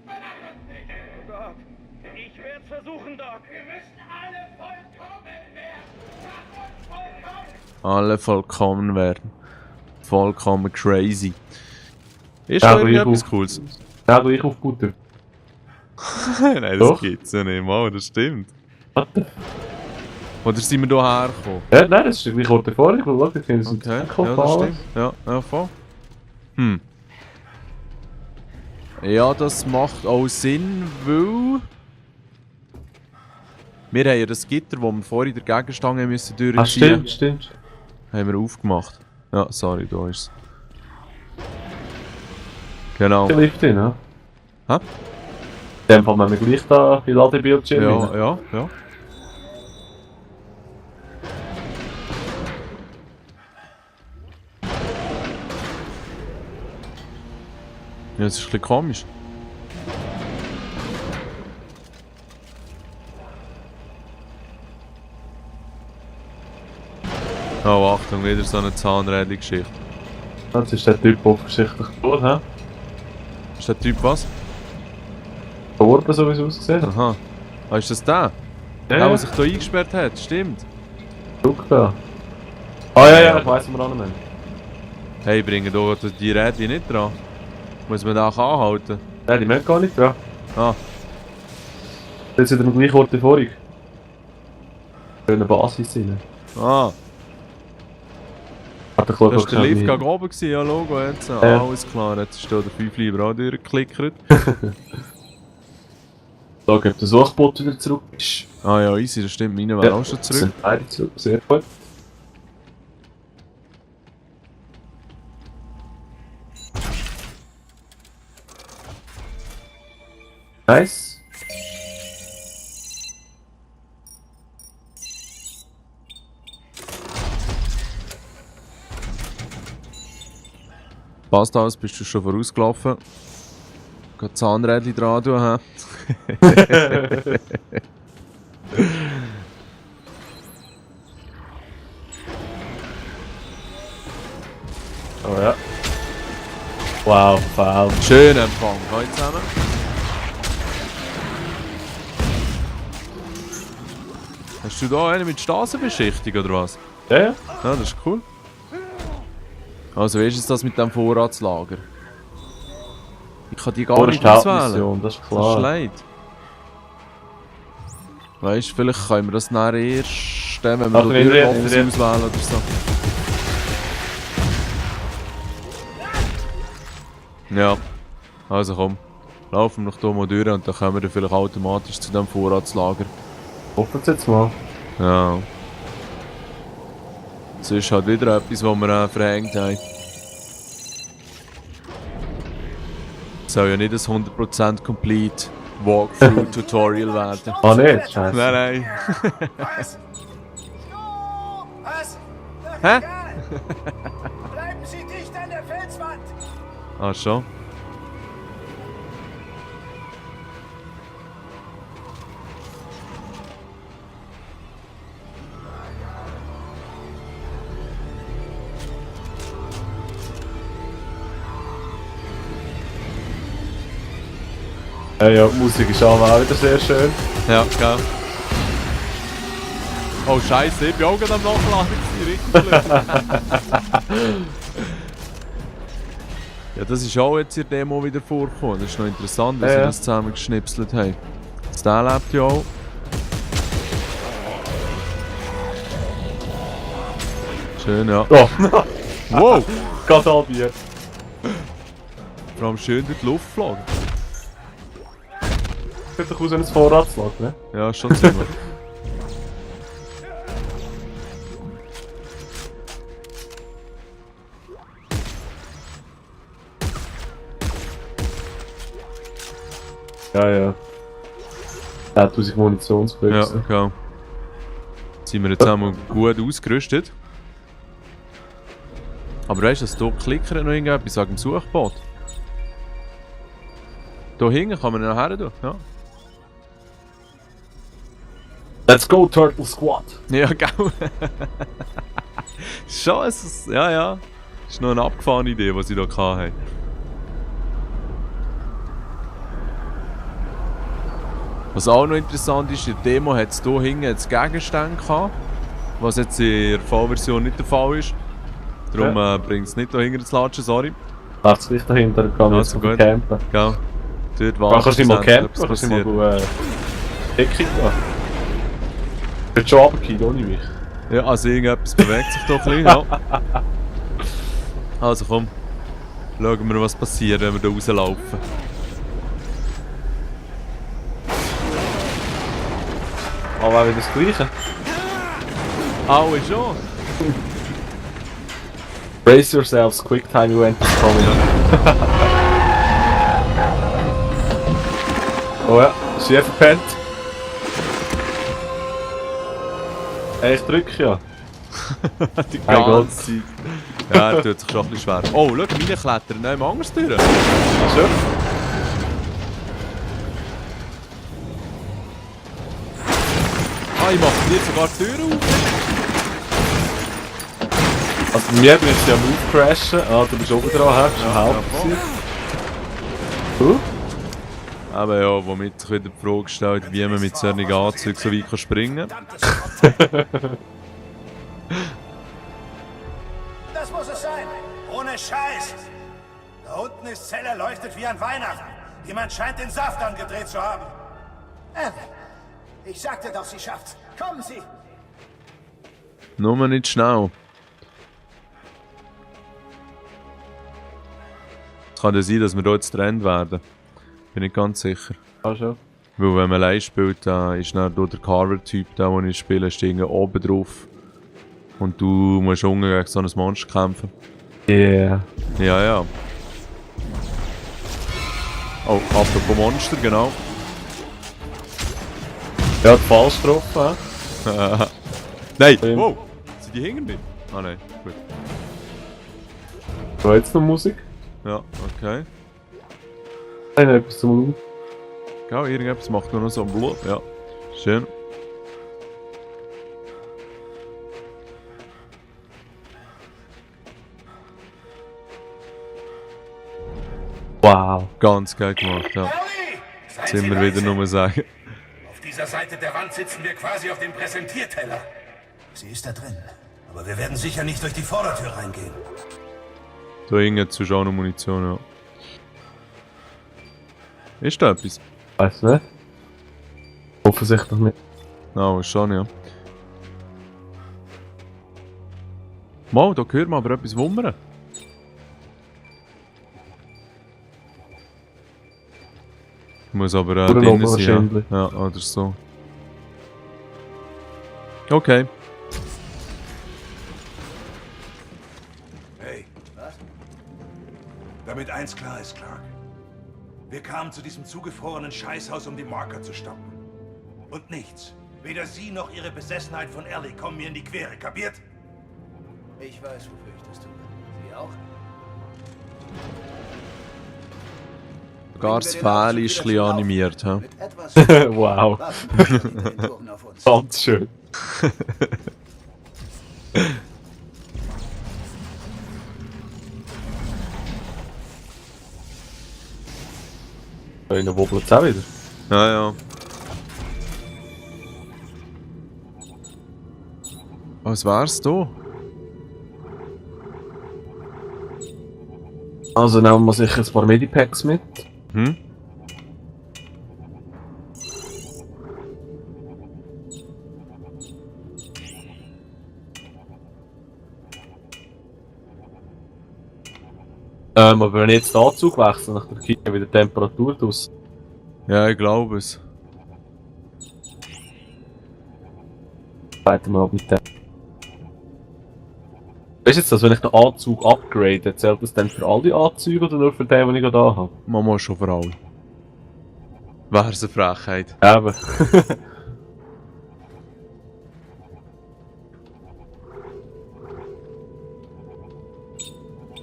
Doc, ich werde es versuchen, Doc. Wir müssen alle vollkommen werden. Mach uns vollkommen. Alle vollkommen werden. Vollkommen crazy. Ist Ja, da aber ich irgendetwas auf- Cooles? Ja, du, ich auf Butter. Nein, das Doch. gibt's ja nicht mal, das stimmt. Warte. Oder sind wir hierher gekommen? Ja, nein, das ist gleich kurz davor. Ich will schauen, ich finde es Okay, ein ja, das stimmt. Ja, voll. Ja, das macht auch Sinn, weil... Wir haben ja das Gitter, das wir vorhin der Gegenstange müssen durchziehen. Ah, stimmt, stimmt. Haben wir aufgemacht. Ja, sorry, da ist es. Genau. Der Lift drin, ja? Hä? In dem Fall haben wir gleich da in Ladebildschirm. Ja. Ja, das ist ein bisschen komisch. Oh, Achtung, wieder so eine Zahnrädchen-Geschichte. Jetzt ist der Typ offensichtlich tot, hä? Ist der Typ was? Gestorben, so wie es aussieht. Aha. Ah, ist das der? Ja, Der, ja, der sich hier eingesperrt hat, stimmt. guck da. Ah ja, ich weiss, wo wir annehmen. Hey, bringen doch die Rädchen nicht dran. Muss man da auch anhalten? Nein, die mögen gar nicht dran. Ah, Jetzt sind wir am gleichen Ort wie vorhin. Schöne Basis rein. ah. Hat der Klopfer Das war der Lift gegen oben, ja, Logo jetzt. Ja. Alles klar, jetzt ist da der 5 lieber auch durchgeklickert. Da ob der Suchbot wieder zurück ist. Ah ja, easy, das stimmt, meine wäre auch schon zurück. Sind beide zurück, sehr gut. Nice. Passt alles, bist du schon vorausgelaufen? Geht Zahnrädchen dran tun, hä? Oh ja. Wow, foul. Schön Empfang, hallo zusammen. Hast du da einen mit Straßenbeschichtung oder was? Ja, ja. Ja, das ist cool. Also, wie ist es das mit dem Vorratslager? Ich kann die gar nicht auswählen. Hauptmission, das ist Das ist klar. leid. Weißt du, vielleicht können wir das nachher erst, wenn wir Ach, da nicht Türen reden. auswählen oder so. Ja, also komm. Laufen wir noch hier mal durch und dann kommen wir dann vielleicht automatisch zu dem Vorratslager. Hoffen Sie jetzt mal. Ja. Das ist halt wieder etwas, was wir verhängt haben. Es soll ja nicht ein 100% complete Walkthrough-Tutorial werden. Ah nicht, scheiße. Nein. Was? Was? Hä? Bleiben Sie dicht an der Felswand. Ah, schon? Ja, die Musik ist auch wieder sehr schön. Ja, gell. Oh Scheiße, ich bin auch gerade am Nachladen gewesen, richtig blöd. Ja, das ist auch jetzt in der Demo wieder vorgekommen. Das ist noch interessant, wie sie Ja. das zusammen geschnipselt haben. Das der lebt ja auch. Schön, ja. Oh, Wow! gerade halbiert. Vor allem schön durch die Luft geflogen. Sieht doch aus wie ein Vorratslager, ne? Ja, schon ziemlich. Ja, ja. 10.000 Ja, Munitionsbüchse. okay. Sind wir jetzt einmal gut ausgerüstet. Aber weißt du, dass hier klickert noch irgendetwas, sag im Suchbot. Hier hinten kann man noch her tun, ja. Let's go, Turtle Squad! Ja, genau. Schon, ja, ja. Das ist noch eine abgefahrene Idee, die sie hier hatten. Was auch noch interessant ist, in der Demo hat es hier hinten jetzt Gegenstände gehabt, was jetzt in der V-Version nicht der Fall ist. Darum bringt es nicht hier hinten zu latschen, sorry. Lass es nicht dahinter, kann ich Also jetzt gut. campen. Gell. Dort Kannst wartest du nicht mal schlussendlich, campen, ob kannst es du nicht mal passiert. Deckung gehen. Ich würde schon runtergehen, ohne mich. Ja, also irgendetwas bewegt sich doch ein bisschen, ja. Also komm, schauen wir, was passiert, wenn wir da rauslaufen. Aber auch wieder das Gleiche. Alle schon? Brace yourselves, quick time event is coming. Oh ja, ist hier verpennt. Ich drücke ja. Die Mein Gott. ganze Zeit. Ja, er tut sich schon ein bisschen schwer. Oh, schau, meine klettern nicht anders durch. Ach schon? Ah, ich mache dir sogar die Tür auf. Also bei mir bist du ja am Aufcrashen. Ah, du bist oben dran, hast du Ja, Help. Aber ja, womit sich wieder die Frage stellt, wie man mit solchen Anzügen so weit kann springen kann. Das muss es sein. Ohne Scheiß. Da unten ist Zelle leuchtet wie an Weihnachten. Jemand scheint den Saft angedreht zu haben. Ich sagte doch, sie schafft's. Kommen Sie. Nur nicht schnell. Es kann ja sein, dass wir hier jetzt getrennt werden. Bin ich ganz sicher. Ah schon. Weil wenn man allein spielt, dann ist dann hier der Carver-Typ, der, den ich spiele, steht oben drauf. Und du musst unten gegen so ein Monster kämpfen. Yeah. Ja, ja. Oh, apropos Monster, genau. Ja, hat falsch getroffen. Nein! Stimmt. Wow! Sind die hinter mir? Ah nein, gut. So, jetzt noch Musik. Ja, okay. Nein, etwas zum Laut. Genau, irgendetwas macht nur noch so ein Blut. Ja, schön. Wow. Ganz geil gemacht, ja. Harry! Jetzt sind wir wieder nur sagen. Auf dieser Seite der Wand sitzen wir quasi auf dem Präsentierteller. Sie ist da drin. Aber wir werden sicher nicht durch die Vordertür reingehen. Da hinten zu schauen Munition, ja. Ist da etwas? Weiß nicht. Offensichtlich nicht. Na, schon, ja. Mal, da hört man aber etwas wummern. Muss aber Oder drinnen noch sein, ja. wahrscheinlich. Ja, oder so. Okay. Hey. Was? Damit eins klar ist, Clark. Wir kamen zu diesem zugefrorenen Scheißhaus, um die Marker zu stoppen. Und nichts. Weder Sie noch Ihre Besessenheit von Ellie kommen mir in die Quere, kapiert? Ich weiß, wofür ich das tue. Sie auch? Sogar das Pfähl ist ein bisschen animiert. He? Mit etwas Wow. Waffen auf uns. Ganz schön. Einer wobbelt es auch wieder. Ja, ja. Was wär's da? Also nehmen wir sicher ein paar Medipacks mit. Hm? Aber wenn ich jetzt den Anzug wechsle, nach der Kiste wieder Temperatur draus. Ja, ich glaube es. Weiter mal mit dem. Weißt du jetzt, dass wenn ich den Anzug upgrade, zählt das dann für alle Anzüge oder nur für den, den ich gerade habe? Mama schon vor allem. Wär's eine Frechheit. Eben.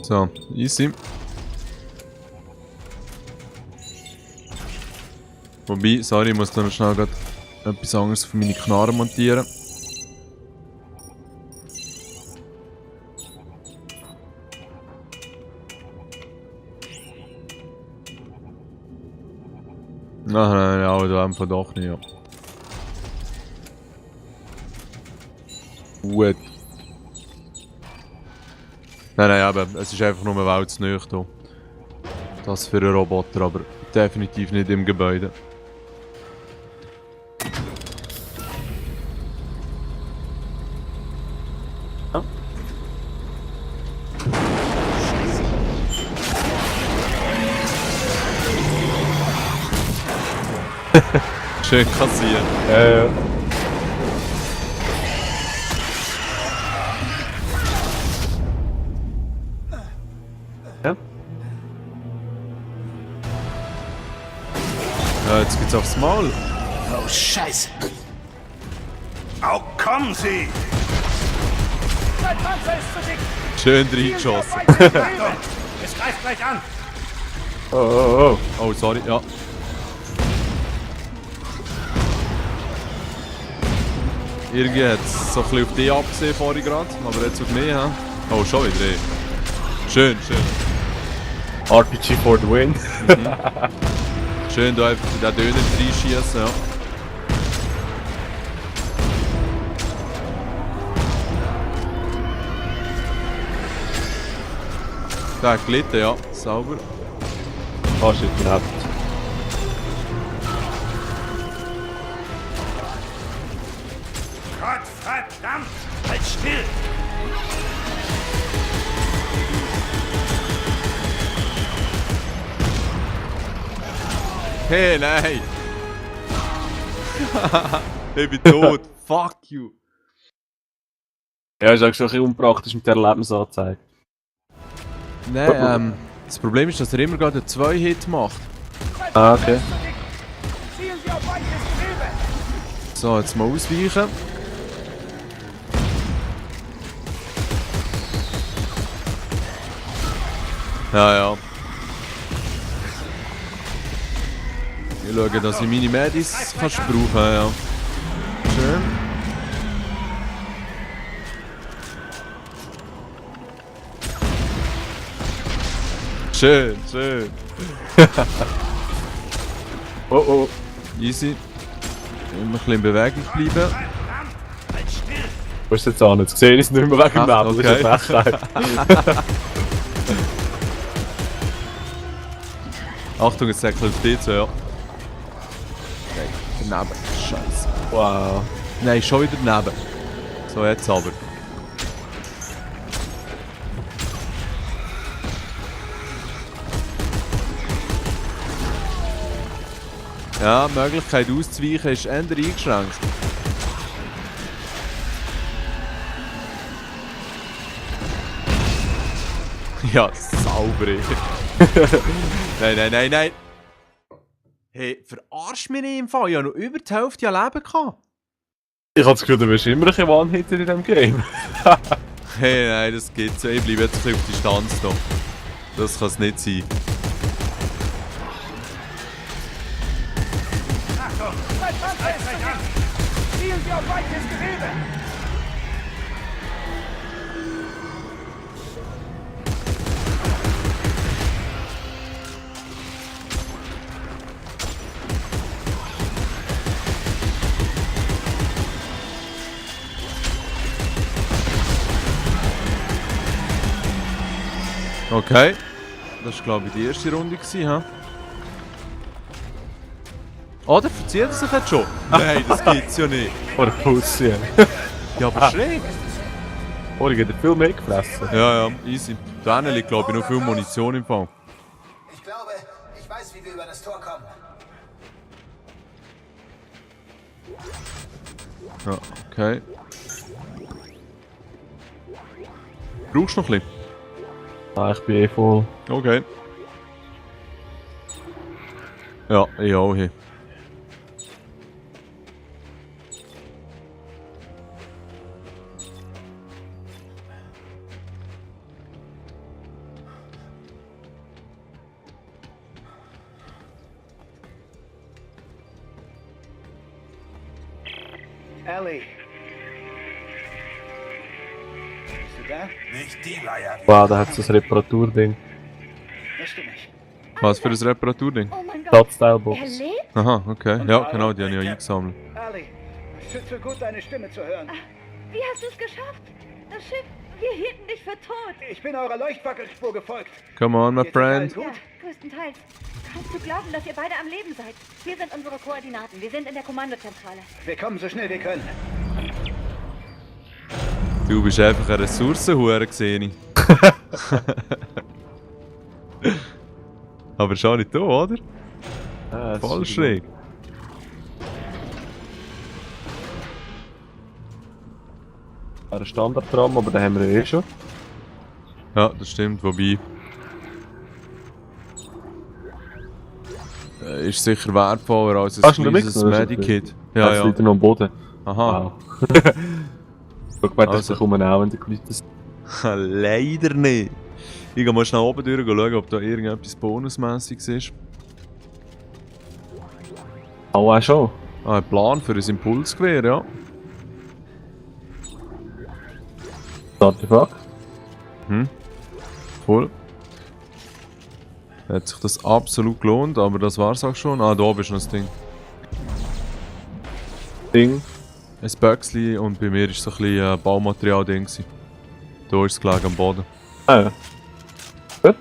So, easy. Wobei, sorry, ich muss da noch schnell grad etwas anderes für meine Knarre montieren. Nein, ja, da einfach doch nicht, ja. Gut. Nein, aber es ist einfach nur eine Welt zu nahe hier. Das für einen Roboter, aber definitiv nicht im Gebäude. Ja. Schön kassieren. Ja. Ja. Ja, jetzt geht's aufs Maul. Oh, Scheiße. Auch kommen Sie! Mein Panzer ist zu dick! Schön reingeschossen. Achtung! Es greift gleich an! Oh. Oh, sorry, ja. Irgendwie hat es so ein bisschen auf dich abgesehen vorhin gerade, aber jetzt auf mich, hä? Oh, schon wieder, ey. Schön, schön. RPG for the win. Schön da einfach den Döner reinschießen, ja. Der hat gelitten, ja. Sauber. Ah, shit, genau. Gott verdammt! Halt still! Hey, nein! Ich bin tot. Fuck you. Ja, ist auch schon ein bisschen unpraktisch mit der Lebensanzeige. Nein, das Problem ist, dass er immer gerade 2 Hit macht. Ah, okay. Zielen Sie auf weiches Gewebe! So, jetzt mal ausweichen. Ja. Ich schaue, dass ich meine Medis kannst brauchen, ja. Schön. Schön. Oh. Easy. Immer ein bisschen in Bewegung bleiben. Wo ist jetzt an? Jetzt sehe ich es nicht mehr wegen dem Ach, Nebel. Das ist eine Frechheit. Achtung, jetzt säckelt auf D2, ja. Nein, daneben. Scheiße. Wow. Nein, schon wieder daneben. So, jetzt aber. Ja, die Möglichkeit auszuweichen ist eher eingeschränkt. Ja, sauber. Nein. Hey, verarsch mich nicht im Fall. Ich habe noch über die Hälfte an Leben gehabt. Ich habe das Gefühl, du bist immer ein bisschen One-Hitter in diesem Game. Hey, nein, das geht's ja. Ich bleibe jetzt ein bisschen auf Distanz da. Das kann es nicht sein. Achtung! Mein Panzer ist zu dick! Zielen Sie auf weiches Gewebe! Okay. Das war, glaube ich, die erste Runde, ha? Oder verzieht er sich jetzt schon? Nein, das gibt's ja nicht. Oder Pussy. Ja, aber schräg. Oh, ich hätte viel mehr gefressen. Ja, easy. Da hinten liegt, glaube ich, noch viel Munition im Fall. Ich glaube, ich weiß, wie wir über das Tor kommen. Ja, okay. Brauchst du noch ein bisschen? Ah, ich bin eh voll. Okay. Ja, ich auch hier. Ellie. Bist du da? Nicht die Leier. Wow, da hat es ein Reparaturding. Hörst du mich? Was für ein Reparaturding? Oh mein Gott. Ersatzteilbox. Er lebt? Aha, okay. Ja, genau, die habe ich ja eingesammelt. Ali, es tut so gut, deine Stimme zu hören. Wie hast du es geschafft? Das Schiff, wir hielten dich für tot. Ich bin eurer Leuchtfackelspur gefolgt. Come on, my Geht's euch allen friend. gut? Ja, größtenteils. Kannst du glauben, dass ihr beide am Leben seid? Hier sind unsere Koordinaten. Wir sind in der Kommandozentrale. Wir kommen so schnell wir können. Du bist einfach eine Ressourcenhure, sehe ich. Aber schon nicht da, oder? Ja, Voll schräg. Ein Standardtram, aber den haben wir ja eh schon. Ja, das stimmt, wobei... ist sicher wertvoller als ein Hast du ihn kleines mitgenommen? Medikit. Ja, Ja, jetzt ja. liegt er noch am Boden. Aha. Wow. Schau mal, das Also. bekommen wir auch, wenn die Leute das... Leider nicht. Ich gehe mal schnell oben durch und schauen, ob da irgendetwas bonusmässiges ist. Auch schon. Ah, ein Plan für ein Impulsgewehr, ja. Das Artefakt. Voll. Hat sich das absolut gelohnt, aber das war's auch schon. Ah, da oben ist noch das Ding. Ding. Ein Böckchen und bei mir ist so ein bisschen Baumaterial-Ding. Da ist es gelegen am Boden. Ah ja. Gut.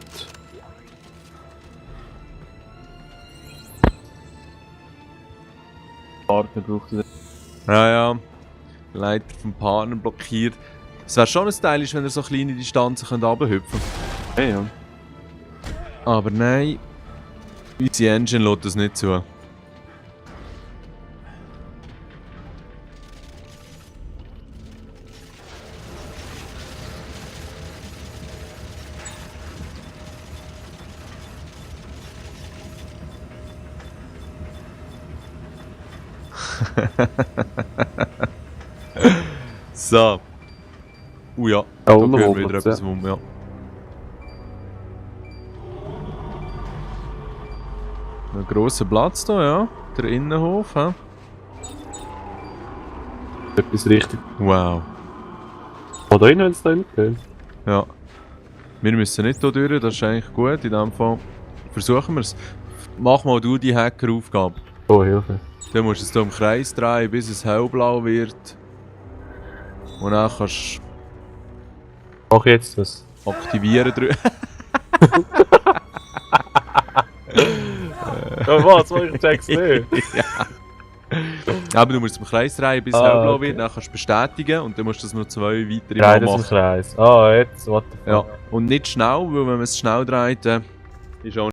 Partner braucht es. Ja, ja. Leiter vom Partner blockiert. Es wäre schon ein stylisch, wenn er so kleine Distanzen runterhüpfen könnte. Ja, ja. Aber nein. Unsere Engine lässt das nicht zu. So. Ja. Ja, Da unten gehört wobbelt wieder es, etwas ja. rum, ja. Ein grosser Platz hier, ja. Der Innenhof, hä? Etwas richtig. Wow. Oh, da hinten, wenn es da hinten Ja. Wir müssen nicht hier durch, das ist eigentlich gut. In dem Fall versuchen wir es. Mach mal du die Hackeraufgabe. Oh, Hilfe. Dann musst du es hier im Kreis drehen, bis es hellblau wird. Und dann kannst du Mach jetzt das. aktivieren drücken. Ja, was? Ich check's nicht. Aber du musst es im Kreis drehen, bis es Ah, hellblau okay. wird. Dann kannst du bestätigen und dann musst du das noch 2 weitere Drei Mal das im machen. Kreis. Ah, jetzt, what the fuck. Ja. Und nicht schnell, weil wenn man es schnell dreht, ist auch